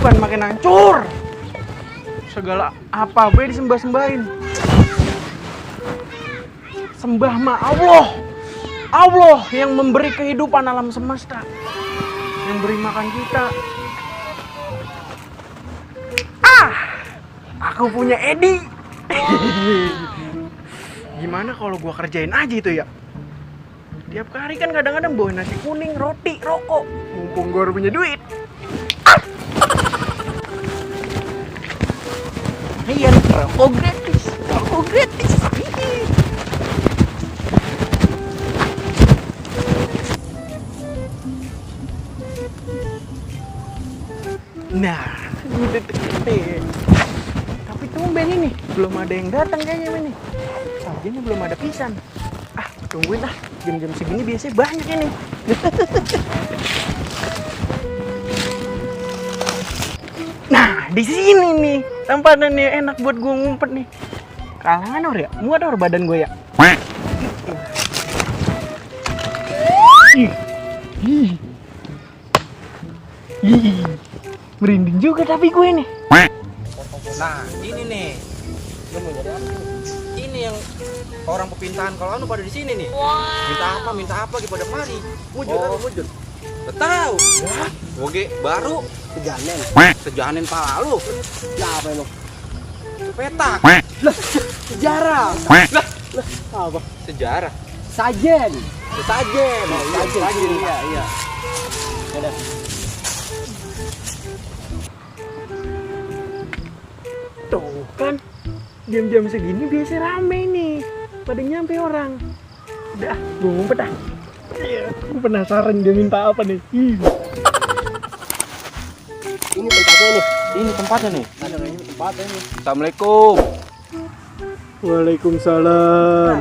kehidupan makin hancur. Segala apa be disembah-sembahin. Sembah ma Allah. Allah yang memberi kehidupan alam semesta, yang beri makan kita. Aku punya Edi. Gimana kalau gua kerjain aja itu ya? Tiap hari kan kadang-kadang bawa nasi kuning, roti, rokok. Mumpung gua punya duit. Iya, rokok gratis, rokok gratis. Nah, udah deket. Tapi tumben ini, belum ada yang datang kayaknya ini. Ini belum ada pisan. Tungguin lah, jam-jam segini biasanya banyak ini. Nah, di sini nih tempatnya nih enak buat gua ngumpet nih. Kalangan or ya, muat or badan gua ya. Merinding juga tapi gue nih. Nah, ini nih. Lu mau nyari apa? Ini yang orang pepintahan kalau anu pada di sini nih. Minta apa gitu pada mari. Wujud. Tahu. Ya, oke, baru sejanen pala lu. Ya apa lu? Petak. Lah, sejarah. Lah, apa? Sejarah. Sajen. Sajen. Sajen. Iya. Ada. Tuh kan, jam-jam segini biasa rame nih. Pada nyampe orang. Udah, gue ngumpet dah. Iya, gue penasaran dia minta apa nih. Ini tempatnya nih. Ini tempatnya nih. Ada ini tempatnya nih. Assalamualaikum. Waalaikumsalam.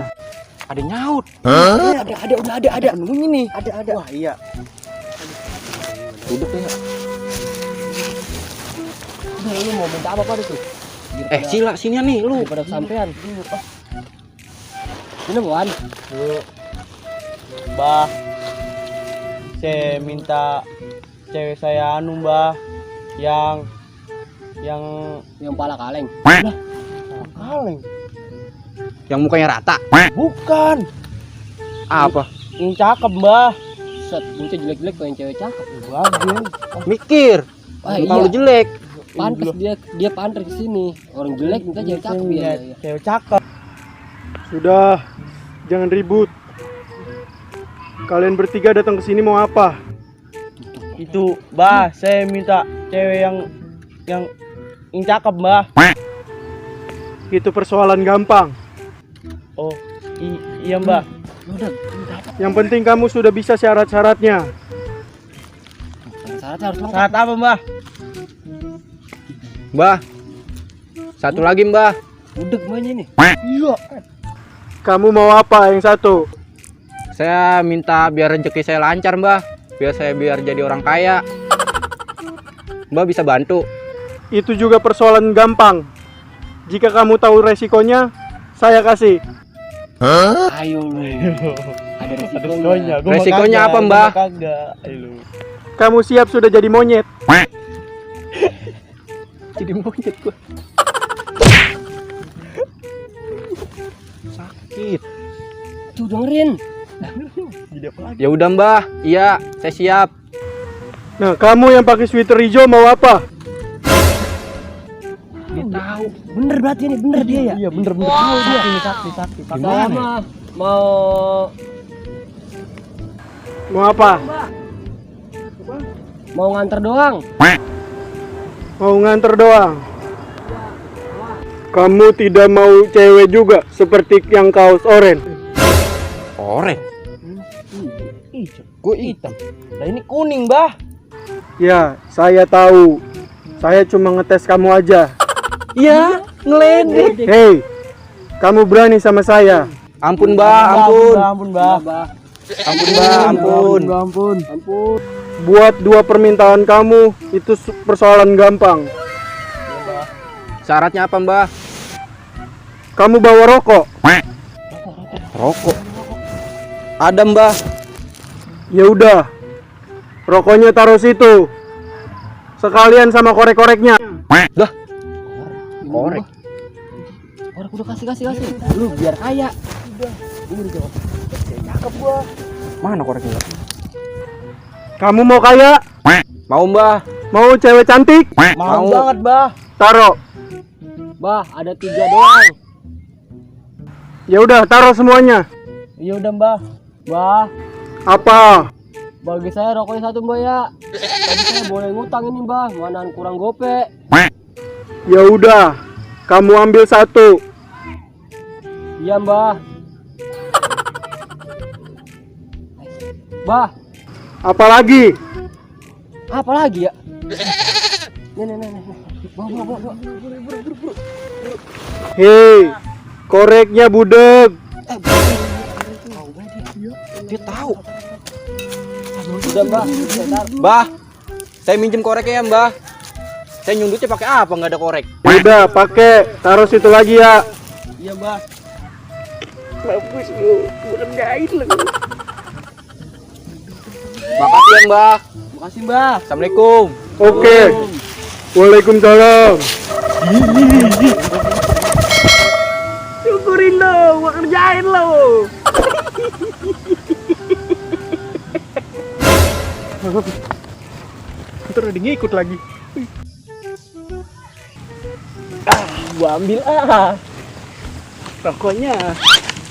Ada nyaut. Ada menunya nih. Ada. Wah, iya. Duduk ya. Udah, lu mau minta apa pada tuh? Sila sini nih lu. Pada sampean. Ini buan. Mbah, saya minta cewek saya anu mbah, yang pala kaleng. kaleng. Yang mukanya rata. Bukan, Apa? yang cakep mbah. Set, muncul jelek-jelek pengen cewek cakep. Bagus. Mikir. Kalau jelek. Pantes dia pantes ke sini. Orang jelek minta cewek cakep ya. Cewek cakep. Sudah, jangan ribut. Kalian bertiga datang ke sini mau apa? Itu mbah, saya minta cewek yang cakep mbah. Itu persoalan gampang. Oh, iya mbah. Yang penting kamu sudah bisa syarat-syaratnya. Syaratnya harus lengkap. Saat apa mbah? Mbah. Satu lagi, Mbah. Udek mainnya nih. Iya. Kamu mau apa yang satu? Saya minta biar rezeki saya lancar, Mbah. Biar jadi orang kaya. Mbah bisa bantu. Itu juga persoalan gampang. Jika kamu tahu resikonya, saya kasih. Ayo lu. Ada Resikonya. Gua mah Resikonya kagak, apa, gua Mbah? mah Kagak. Ayo. Kamu siap sudah jadi monyet? Jadi monyet gua. Sakit. Tuh dengerin. Ya udah, Mbah. Iya, saya siap. Nah, kamu yang pakai sweater hijau mau apa? Dia tahu. Bener berarti ini, bener dia ya. Iya bener tahu dia. Ini sakti. Saya mah Mau apa? mau nganter doang. Mau nganter doang. Kamu tidak mau cewek juga seperti yang kaos oranye? Oranye. Gue hitam. Nah ini kuning mbah. Ya, saya tahu. Saya cuma ngetes kamu aja. Iya, ngeledek. Hei, kamu berani sama saya? Ampun, Mbah, ampun. Ampun, Mbah. Ampun, Mbah, ampun. Ampun. Buat dua permintaan kamu itu persoalan gampang. Syaratnya apa, Mbah? Kamu bawa rokok? Rokok. Ada, Mbah. Ya udah, rokoknya taruh situ. sekalian sama korek-koreknya. Korek. Korek udah kasih. Lu biar kaya. Udah jawab. Cakep gua. Mana koreknya? Kamu mau kaya? Mau Mbah. Mau cewek cantik? Mau. banget, Bah. Taruh. Bah, ada 3 doang. Ya udah, taruh semuanya. Iya udah, Mbah. Bah, Apa? Bagi saya rokoknya 1 Mbak ya. Tadi saya boleh ngutang ini Mbah, manaan kurang gope. Ya udah, kamu ambil 1. Iya Mbah. Bah, Apa lagi? apa lagi ya? Nih. Bawa. Hei, koreknya budeg. Dia tahu. Udah Mbah, bentar. Mbah, saya minjem koreknya ya Mbah. Saya nyundutnya pakai apa? Nggak ada korek. Udah, pakai. Taruh situ lagi ya. Iya Mbah. Bagus lu, ngerjain lu. Makasih ya Mbah. Makasih Mbah. Assalamualaikum. Oke. Waalaikumsalam. Syukurin lo, gua kerjain lo. Ntar ada ngikut lagi. gua ambil Rokoknya.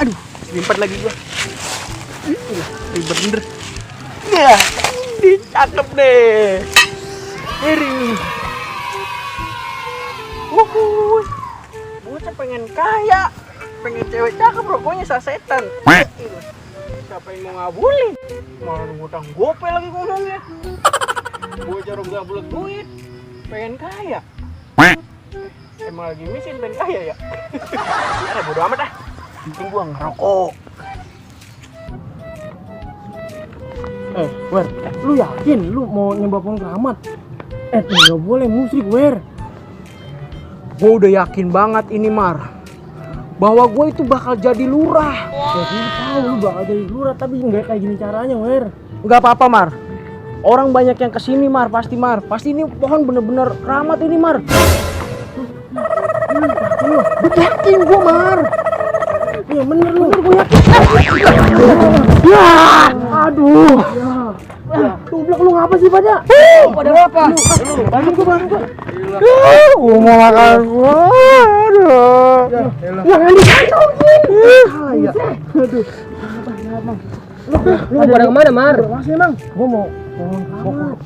Aduh, limpet lagi gua. Ribet bener. Ya, cakep deh. Iri. Bocah pengen kaya, pengen cewek cakep, rokoknya sasetan. Siapa yang mau ngabulin? Malah ngutang gope lagi ngomongnya. Bocah nggak bulat duit, pengen kaya. Emang lagi miskin pengen kaya ya? Ya bodo amat ah. Penting gua ngerokok. Wer, lu yakin lu mau nyembah pohon keramat? Nggak boleh musrik, Wer. Gue udah yakin banget ini Mar, bahwa gue itu bakal jadi lurah. Ya gue tahu lu bakal jadi lurah, tapi nggak kayak gini caranya, Wer. Nggak apa-apa Mar, orang banyak yang kesini Mar, pasti ini pohon bener-bener keramat ini Mar. Gue yakin gue Mar. Iya bener lu. Gue yakin. Ya, aduh. Tublak lu ngapa sih pada? Pada apa? Bangun gua. Gue mau makan. Aduh. Jangan dikantongin. Ya. Aduh. Lu pada kemana Mar? Masih emang. Gua mau pohon keramat.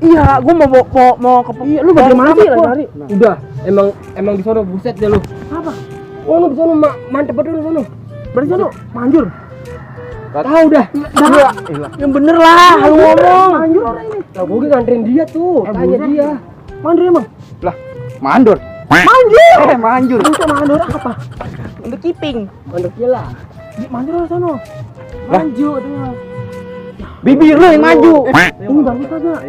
Iya, gue mau ke. Iya, lu bagaimana sih lari? Udah, emang di sono buset deh lu. Apa? Oh, lu di sono mantep dulu sono. Berarti lu manjur. Gak tahu dah. Yang bener lah, lu ngomong. Manjur orang ini. Nah, gue nganterin dia tuh, tanya buset. dia. Manjur emang. Lah, mandur. Manjur. Itu manjur apa? Untuk keeping. Mandek dia lah. Manjur orang sono. Manjur katanya. Bibir lu yang maju. Ini bagus kagak?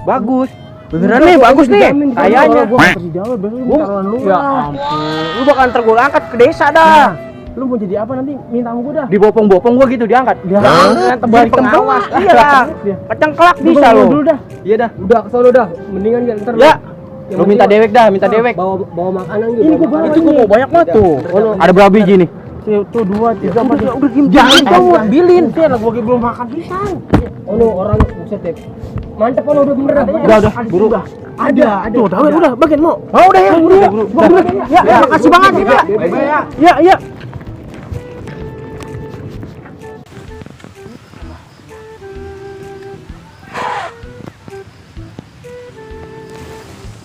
Bagus. Beneran nih, bagus nih. Kayaknya. Gua nggak kasih jawab, berarti lu taruhan lu. Ya ampun. Lu bakal ntar gua angkat ke desa dah. Lu mau jadi apa nanti? Minta sama gua dah. Dibopong-bopong gua gitu diangkat. Hah? Tebal pengawas. Iya lah. Kecengklak bisa Gua lu. dulu dah. Iya dah. Udah ke sono dah. Mendingan gak ntar Ya. Yang Lu minta penting dewek dah, minta dewek. bawa makanan gitu. Ini gua bawa Itu gua mau banyak banget tuh. Ada berapa biji nih? Tuh 2, 3, 4. Udah jangan tuh, ambilin. Lah gua belum makan pisang. Oh no, orang buset deh. Mantep kan udah bener. Udah, buru. Ada. Tuh, udah, bagian mau. Mau udah ya, buru. Ya, makasih banget ya. Ya, iya.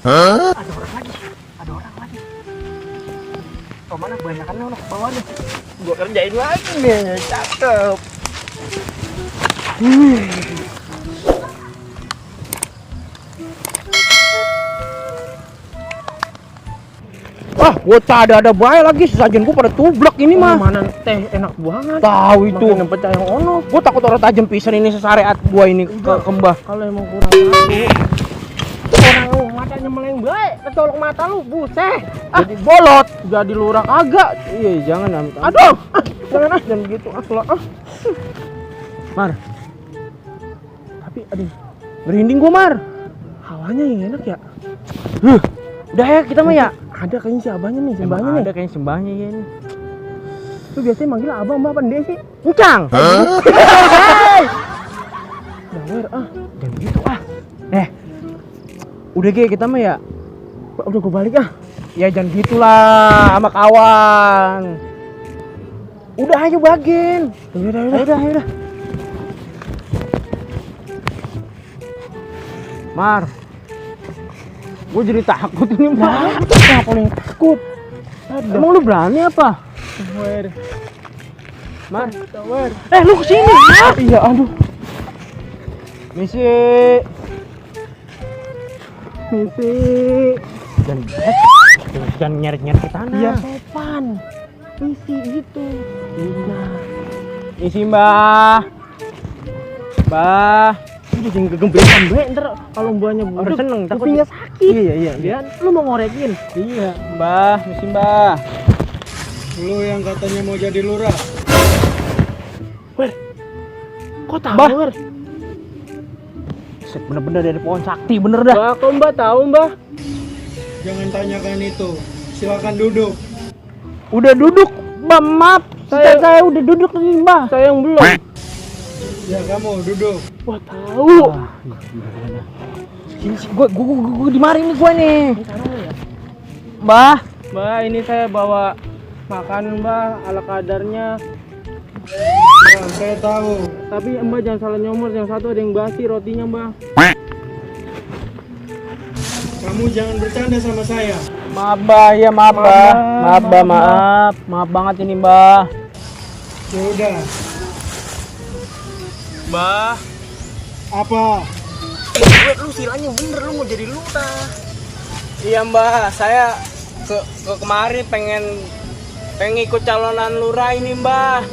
Ada orang lagi. Oh, mana kebanyakan lo bawahnya. Gua kerjain lagi nih, cakep. Wah, bocah ada bae lagi, sesajen gua pada tublek ini mah. Mana teh enak banget. Tahu itu. Makin pecah yang ono. Gua takut orang tajam pisan ini sesareat gua ini ke kembah. Kalau emang kurang tahu, orang matanya meleng bae, kecolok mata lu, buset. Jadi bolot, jadi lurah kagak. Iya, jangan amit. Aduh, jangan gitu lah. Mar. Tapi aduh, merinding gua, Mar. Abahnya yang enak ya? Udah ya kita mah ya. Ada kayaknya si abahnya nih, Emang sembahnya nih. ada kayaknya sembahnya ya ini. Lu biasanya manggil abang mbak apa dia sih? Encang. Jawer ah. Jangan gitu ah. Udah Ge kita mah ya. Udah gue balik ah. Ya jangan gitulah sama kawan. Udah ayo bagin. Udah. Mar. Gue jadi takut ini, Mar. Kenapa lu yang takut? Emang lu berani apa? Jawer. Mar. Jawer. Lu kesini, Mar. Iya aduh. Misi. Jangan nyeret-nyeret ke tanah. Iya sopan. Misi gitu. Nah. Misi, Mbah. Mbah. Udah jangan kegembetan be, ntar kalau mbaknya Orang budek seneng takut. kupingnya sakit. Iya. Dia lu mau ngorekin. Iya, Mbah, misi Mbah. Lu yang katanya mau jadi lurah. Wer. Kok tahu, Bah. Wer? Set bener-bener dari pohon sakti bener dah. Mbak, kok mbak tahu mbak? Jangan tanyakan itu. Silakan duduk. Udah duduk, Mbah, maaf. Saya udah duduk nih, Mbah. Saya yang belum. Ya kamu duduk. Wah tahu. Sini, gue di mari nih gue nih. Ya. Mbah. Mbak, ini saya bawa makanan mbak ala kadarnya. Nah, saya tahu. Tapi mbak jangan salah nyomot, yang satu ada yang basi rotinya mbak. Kamu jangan bercanda sama saya. Maaf, Mbah. Ya maaf, Mbah. Maaf, Mbah, maaf. Maaf banget ini, Mbah. Ya udah. Mbah, Apa? lu silanya bener, lu mau jadi lurah. Iya, Mbah. Saya ke kemarin pengen ikut calonan lurah ini, Mbah.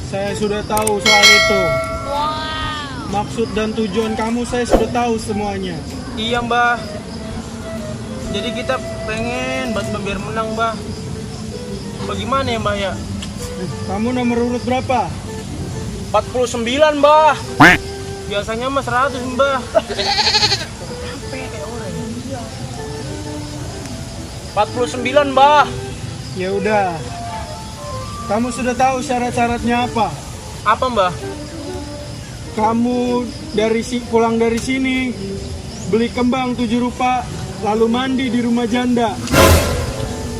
Saya sudah tahu soal itu. Maksud dan tujuan kamu saya sudah tahu semuanya. Iya, Mbah. Jadi kita pengen buat biar menang, Mbah. Bagaimana ya, Mbah ya? Kamu nomor urut berapa? 49, Mbah. Biasanya mah 100, Mbah. 49, Mbah. Ya udah. Kamu sudah tahu syarat-syaratnya apa? Apa, Mbah? Kamu pulang dari sini, beli kembang 7 rupa, lalu mandi di rumah janda.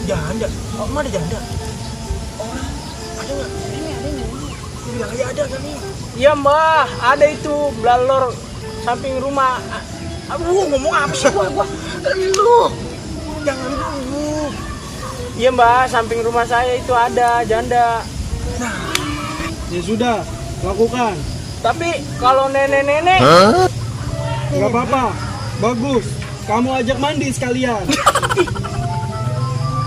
Janda. Oh, mana janda? Oh, ada nggak? Ini dulu. Lu bilang aja ada kali. Iya, Mbah. Ada itu belalor samping rumah. Aduh, ngomong apa sih gua? Lu. Jangan dulu. Iya, Mbah. Samping rumah saya itu ada janda. Ya sudah, lakukan. Tapi kalau nenek-nenek Nggak apa-apa, bagus. Kamu ajak mandi sekalian.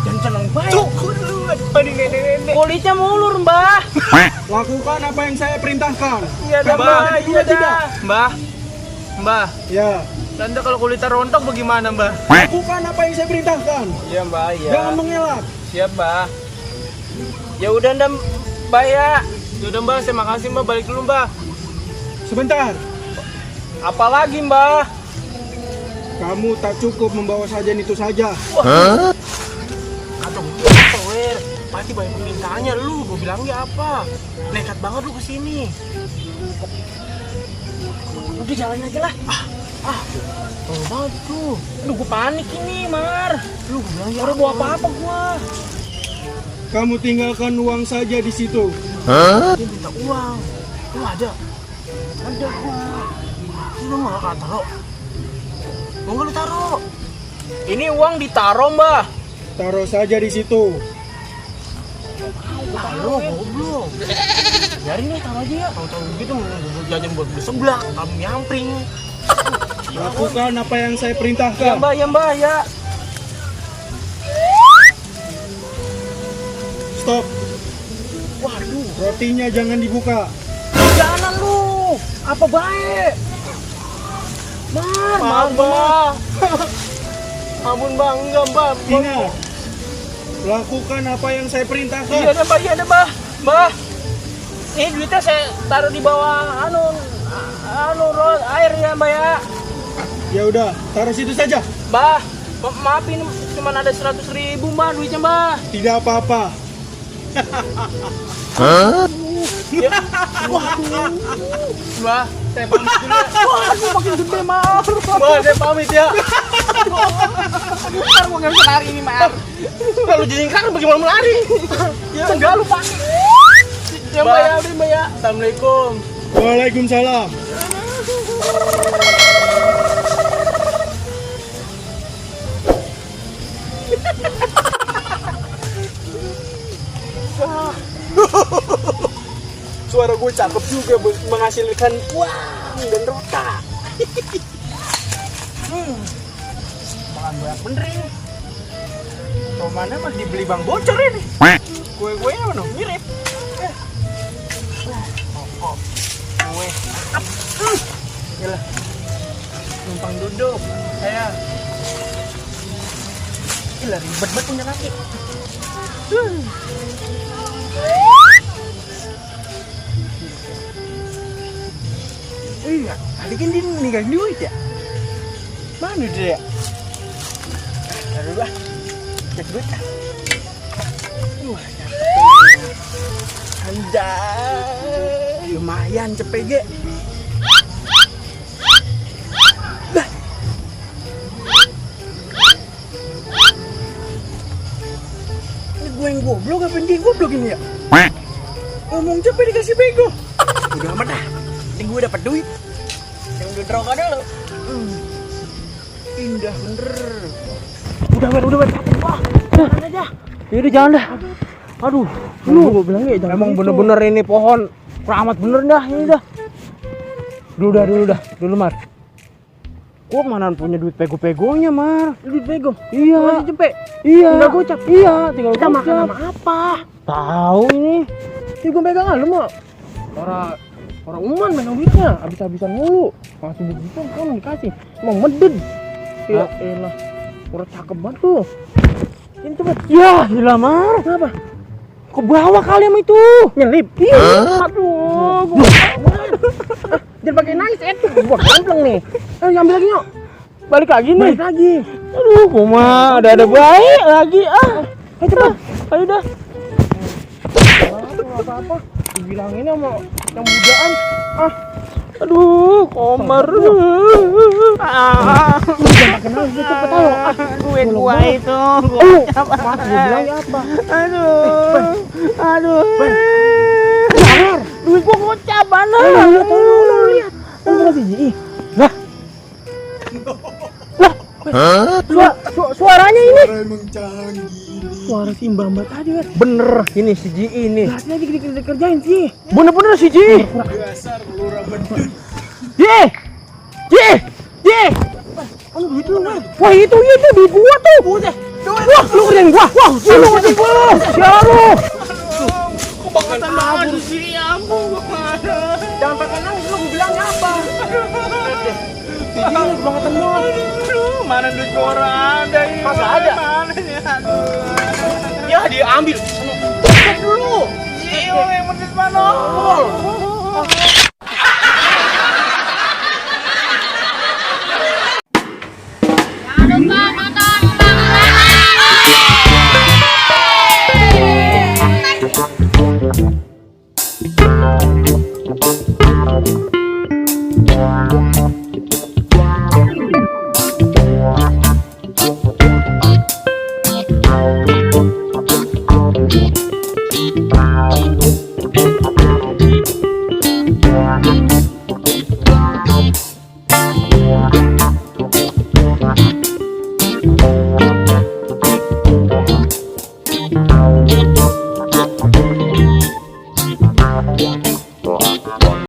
jangan seneng baik. Cukup lu. Mandi nenek-nenek. Kulitnya mulur, Mbah. Lakukan apa yang saya perintahkan. Iya dah, Mbah. Mbah. Iya dah. Mbah. Mbah. Ya, Tanda kalau kulitnya rontok bagaimana, Mbah? lakukan apa yang saya perintahkan. Iya, Mbah. Iya. Jangan mengelak. Siap, Mbah. Ya udah, Mbah ya. Yaudah, Mbah, saya makasih, Mbah. Balik dulu, Mbah. Sebentar, Apalagi, Mbah? kamu tak cukup membawa sajian itu saja. Aduh, apa, Wer? Pasti banyak permintaannya lu. Gua bilangnya apa? Nekat banget lu kesini. Udah jalan aja lah. Oh, banget tuh. Aduh, gue panik ini, Mar. Lu gua bilangnya Udah bawa apa-apa gua. Kamu tinggalkan uang saja di situ. Dia minta uang. Lu ada? Ada gua. Lu malah kata taruh. Mau nggak lu taruh? Ini uang ditaruh, Mbah. Taruh saja di situ. Taruh, goblok. Biarin nih, taruh aja ya. Tahu-tahu gitu mau jajan buat beli seblak, kamu nyampring. Lakukan apa yang saya Ya, perintahkan. Mbah, ya, Mbah, ya. Stop. Waduh, Rotinya jangan dibuka. jangan lu. Apa baik? Mar, Maaf, Mbah. Ampun, Mbah, enggak, Mbah. Ingat. Lakukan apa yang saya Iya perintahkan. ada, Mbah, iya ada, Mbah. Mbah. Ini duitnya saya taruh di bawah air ya mbak ya. Ya udah, taruh situ saja. Mbak, maaf ini cuma ada 100.000 mbak duitnya mbak. Tidak apa-apa. Ya. Mbak, saya pamit dulu ya. Wah, aku makin gede, Mar. Mbak, saya pamit ya. Ntar gua nggak bisa lari ini, Mar. Kalau jadi ingkar bagaimana mau lari? Ya enggak lupa. Ya mbak ya, udah mbak ya. Assalamualaikum. Waalaikumsalam. Suara gue cakep juga menghasilkan uang dan rota. Makan banyak bener ini. Tau mana mah dibeli bang bocor ini. Kue-kuenya mana mirip. Kue. Yalah. Numpang duduk. Saya. Gila ribet banget punya kaki. Iya, tadi kan dia ninggalin duit ya? Mana dia ya? Taruh lah, cek duit ah. Wah, anjay, lumayan CPG. Bah. Ini gue yang goblok apa dia goblok ini ya? Ngomong cepet dikasih bego. Udah amat dah. Penting gue dapat duit. Yang udah rokok dulu. Indah bener. Udah bet. Wah, jalan aja. Yaudah jangan dah. Aduh, lu bilang ya jangan. Emang gitu. bener-bener ini pohon keramat bener dah ini dah. Dulu Mar. Gua mana punya duit pego-pegonya Mar. Duit bego. Iya. Masih cepet. Iya. Tinggal gocap. Iya, tinggal Kita makan gocap. sama apa? Tahu ini. Ini gue pegang lu mau. Orang uman megang duitnya, habis-habisan mulu. Masih begitu kan dikasih. Emang meded. Ya elah. Orang cakep banget tuh. Ini cepet. Ya, gila Mar. Kenapa? Ke bawah kali sama itu. Nyelip. Iya. Aduh, gua Jangan pakai nangis, gua gampleng nih. Ambil lagi yuk. balik lagi nih. Balik lagi. Aduh, kuma ada baik lagi ah. Ayo cepat. Ayo dah. Apa-apa. Dibilangin sama yang mudaan. Aduh, Komar. Jangan pakai nangis, cepet ayo. Duit gua itu. Mas, gue bilang ya apa? Aduh. Sabar. Duit gua gocap mana? Lihat. Lu masih ji. Suaranya ini. Suara si Mbak tadi kan. Bener, ini si Ji ini. Hati aja dikerjain sih. Bener-bener si Ji. Dasar lurah bedut. Ji. Kamu duit lu kan? Wah itu duit gua tuh. Wah, lu kerjain gua. Wah, lu kerjain gua. Siapa lu? Kebangetan banget sih, ampun. Jangan pakai nangis, lu bilangnya apa? Ini kebangetan banget. Mana duit orang ada ini? Kagak ada. Mana ya? Aduh. Ya diambil. Cek dulu. Iyo, yang bener mana? Thank you.